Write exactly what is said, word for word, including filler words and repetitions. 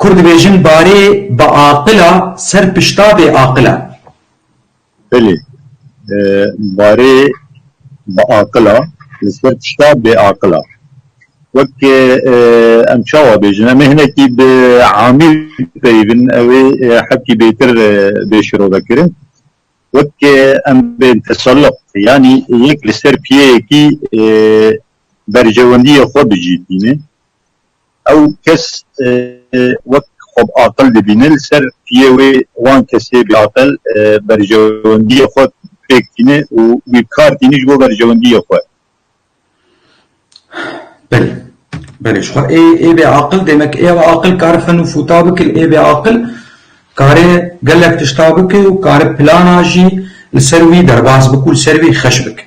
Kur dibêjin barê bi aqila ser pişta bê aqila. Belê, e, barê bi aqila li ser pişta bê aqila. Wek e, em çawa bêjin, em ê hinekî bi amî bipeyivin, ew ê e, hepkî bêtir e, bê şirove kirin. Wek e, em bên teselluq, yanî yek li ser piyeyekî e, berjewendiyê xwe bi cî tîne. Ew kes e, wek xwe bi aqil dibîne, li ser piyê wê wan kesê bi aqil e, berjewendiyê xwe pêk tîne û wî bi kar tîne ji bo berjewendiyê xwe. Belê. Belê. Ji xwe ê, ê bê aqil, demek ê aqil kare fen û fûta bike, ê bê aqil kare gelek tişta bike û kare plana jî li ser wî derbas bike û li ser wî xeş bike.